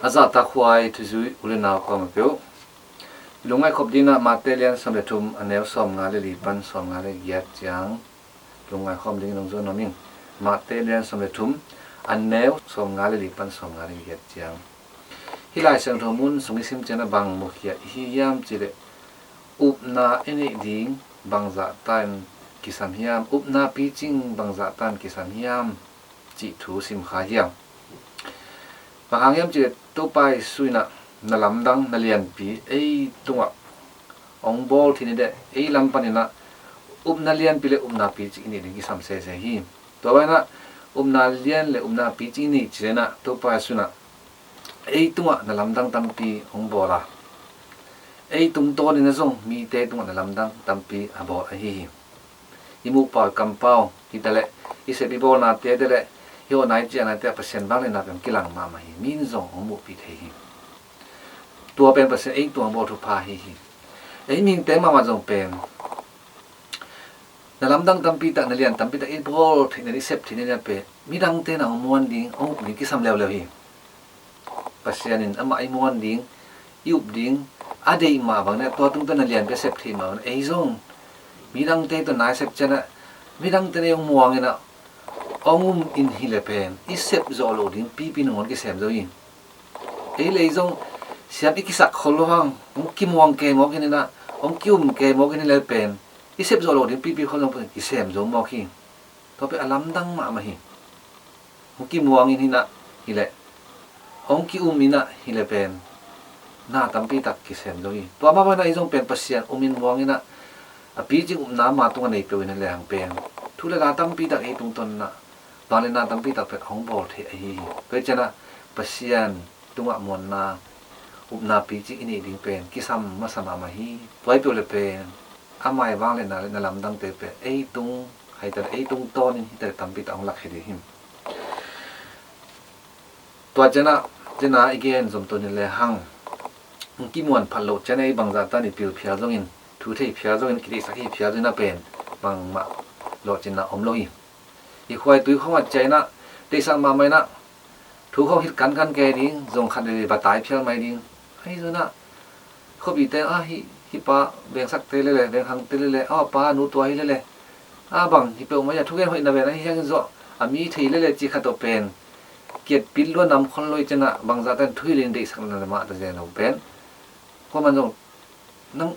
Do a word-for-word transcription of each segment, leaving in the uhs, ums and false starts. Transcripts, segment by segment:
A zahtakhuai thuzui u le nau kawm a peuh, lungngaih khop dinah Mate lian sawm le thum, a neu sawm nga le li pan sawm nga le giat ciang lungngaih khawm dingin hong zuan nuam ing. Mate lian sawm le thum, a neu sawm nga le li pan sawm nga le giat ciang. Hih Lai Siangtho mun sung i sim ciangin a bang mukhia i hi hiam cihleh, upna i neih ding bangzah tan kisam hiam, upna picing bangzah tan kisam hiam cih thu sim kha hiam. Bang hang hiam cihleh Topa Jesu in ah na lamdang na lianpi ei tungah hong bawl thei ni deh, ei lam panin ah upna lianpi le upna picing i neih ding kisam sese hi. Tua banah upna lian le upna picing i neih cihleh ah Topa Jesu in ah ei tungah na lamdang tampi hong bawl a, ei tungtawnin ah zong mite tungah na lamdang tampi a bawl ahi hi. I muhpau i kampau hi taleh, i sep i bawlnate hi taleh, i hawhna i ciahnate ah Pasian vangliatna pen kilang mahmah hi. Mi in zong hong muhpih thei hi. Tua pen Pasian ei tungah bawl thupha hi hi. Ei mihingte mahmah zong pen na lamdang tampi tak, na lian tampi tak i bawl theih nading, i sep theih nading pen midangte na hong muan ding, hong up ding kisam leuleu hi. Pasian in amah i muan ding, i up ding a deih mah bangin ah tua tungtawn na lianpi a sep theih mah bangin ah ei zong midangte tawh na i sep ciangin ah midangte na hong muangin ah hong um in hileh pen i sep zawh loh ding pipi nangawn kisem zo hi. Ei le ei zong siam i kisak khol lo hang, hong kimuang kei mawk in ah, hong ki-um kei mawk in hileh pen i sep zawh loh ding pipi khol zong pen kisem zo mawk hi. Tua pen a lamdang mahmah hi. Hong kimuang in hi-in ah hileh, hong ki-um in ah hileh pen na tampi tak kisem zo hi. Tua mah bangin ah ei zong pen Pasian um in muang in ah, a picing upna ama tungah nei peuh in ah lehang pen thu le la tampi tak ei tungtawn in ah vangliatna tampi tak pen hong bawl thei ahi hi. Tua hi ciangin ah Pasian tungah muanna, upna picing i neih ding pen kisam masa mahmah hi. Tua hi peuh leh pen ama i vangliatna le na lamdangte pen ei tung, hi taleh ei tungtawnin hi taleh tampi tak hong lakkhia ding hi. Tua ciangin ah, ciangin ah i gen zom to ni lehang, hong kimuan phat loh ciangin ah ei bangzah tan i pil phial zongin, thu thei phial zongin, kideihsak hi phial zongin ah pen bangmah lawhcinna om lo hi. I khuaitui khawng a ciah in ah, deihsak mahmah in ah, thu khawng hilh kankan kei ding, zong khat leh va tai phial mai ding. Ahi zongin ah khuapite ah, hih, hih pa vengsakte lele, vengkhangte lele, a pa nu tua hi lele, a bang hi peuhmah hi a, thugen hoihna ven ahi hiangin zawh, a mi thei lele cih khat tawh pen kiatpit lua nam khol lo hi ciangin ah, bangzah tan thuhilhin deihsak na mah ta zen lo pen, khuaman zong nang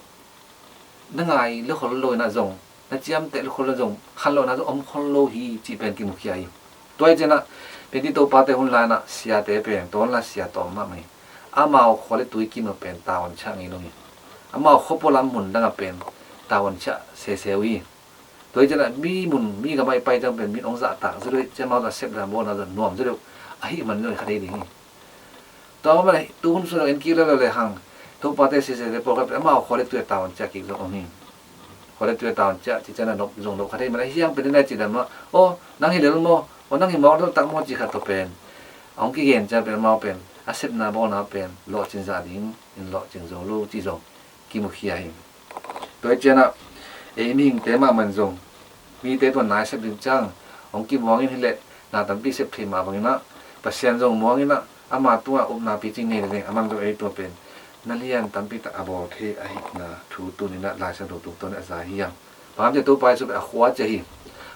na ngai lua khol lo in ah zong, na ciamteh lua khol lo zong, khanlawhna zong om khol lo hi cih pen kimukhia hi. Tua hi ciangin ah, pen i topate hun lai-in ah siate pen, tua hun lai sia tawm mahmah hi. Amau khua le tui kim ah pen tavuan ciah ngei lo hi. Amau khua pualam mun dang ah pen tavuan ciah sese uh hi. Tua hi ciangin ah mi mun, mi gam ah i pai ciang pen min hong zahtak zaw deuh, ciang amau zong a sep dan bawlna zong nuam zaw deuh, ahih man zong i kha thei ding hi. Tua mah bangin tu hun sung zong en kik lel lehang, topate sese te pawlkhat pen amau khua le tui ah tavuan ciah kik zong om hi. Khua le tui ah tavuan ciah cih ciangin ah nop zong nop kha thei man, ahi hiang pen i na cih dan mah, aw nang hi lel maw, aw nang hi mawk lel tak maw cih khat tawh pen a hong kigen ciang pen amau pen a sepna bawlna pen lawhcin zah dingin lawhcin zo lo cih zong kimukhia hi. Tua hi ciangin ah ei mihingte mahmah in zong mite tungah na i sep ding ciang hong kimuang in hileh, na tampi sep thei mah bangin ah Pasian zong muang in ah, ama tungah upna picing nei leng, aman zong ei tungah pen na lian tampi tak a bawl thei ahihna thu tuni-in ah Lai Siangtho tungtawn in a za hi hang. Bang hang hiam cih leh Topa Jesu pen a khua ciah hi.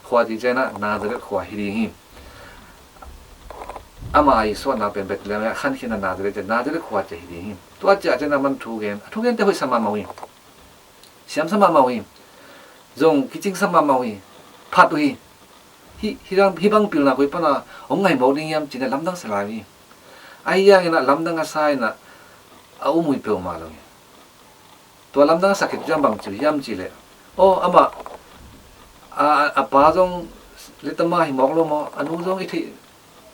Khua cih ciangin ah Nazareth khua hi ding hi. Ama i suahna pen Bethlehem, a khankhiatna Nazareth ciah, Nazareth khua ciah hi ding hi. Tua ciah ciangin ah aman thu gen, a thu gente hoihsa mahmah uh hi. Siamsa mahmah uh hi. Zong kicingsa mahmah uh hi. Phat uh hi. Hih, hih bang, hih bang pilna koi pana hong ngaih mawk ding hiam ci-in ah lamdangsa lai uh hi. Ahi hangin ah lamdang a sa in ah a um uh hi peuhmah lo hi. Tua lamdang a sak khit ciang bang ci uh hiam cih leh, aw amah a, a, a pa zong lettama hi mawk lo maw, a nu zong i theih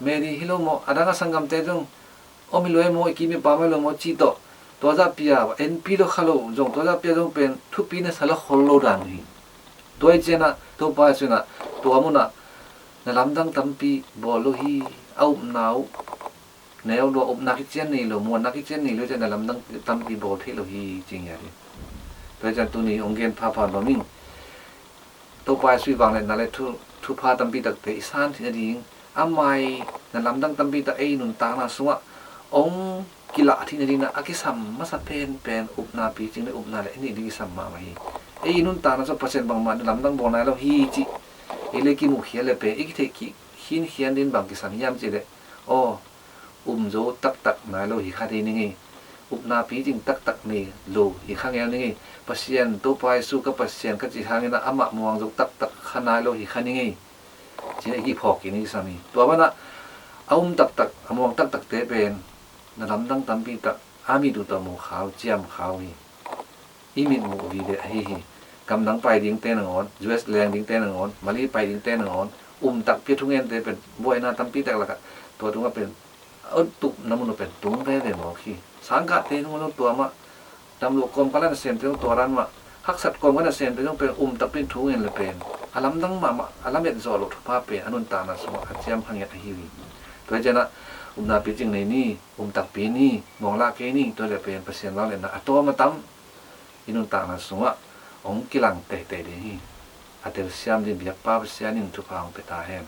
Mary hi lo maw, a dang a sanggamte zong om hi lo hi maw, i kim i pam hi lo maw cih tawh, tua zahpi a enpi lo kha lo zong, tua zahpi a zong pen thupi na sa lo khol lo dan uh hi. Tua hi ciangin ah Topa Jesu in ah tua munah na lamdang tampi bawl lo hi. A upna uh neu lua, upna kician nei lo, muanna kician nei lo ciang na lamdang tampi bawl theih lo hi ci ngiat hi. Tua hi ciang tuni hong gen phapha nuam ing. Topa Jesu i vangliatna le thu, thupha tampi takte i san theih nading, ama i na lamdang tampi tak ei nuntakna sungah hong kilah theihna dingin a kisam masa penpen upna picing le upna le i neih ding kisam mahmah hi. Ei i nuntakna sungah Pasian bangmah na lamdang bawl nai lo hi cih ei le kimuh khial le pen i kitheih khinkhian ding bang kisam hiam cih leh, aw, um zo taktak nai lo hi kha ding hi. Upna picing taktak nei lo hi kha ngel ding hi. Pasian, Topa Jesu ka Pasian ka cih hangin ah amah muang zo taktak kha nai lo hi kha ding hi. Ci-in i kiphawk kik ni kisam hi. Tua banah a um taktak, a muang taktakte pen na lamdang tampi tak a mit uh tawh mu kha uh, ciam kha uh hi. I mit muh vive ahi hi. Gamdang pai dingte nangawn, U S leng dingte nangawn, Mali pai dingte nangawn, um takpi a thungente pen buaina tampi tak lakah tua tungah pen a tup na mun uh pen tung veve mawk hi. Sangkahte nung zong tua mah, damluh kawmkal a nasemte zong tua dan mah, haksat kawmkal a nasemte zong pen um takpi in thu ngen le pen a lamdang mahmah, a lamet zawh loh thupha pen a nuntakna sungah a ciam kha ngiat ahi hi. Tua hi ciangah upna picing nei ni, um takpi ni, muang lah kei ni, tua le pen Pasian vangliatna a tawm a tam i nuntakna sungah hong kilang teitei ding hi. A telsiam ding biakpa Pasian in thupha hong pia ta hen.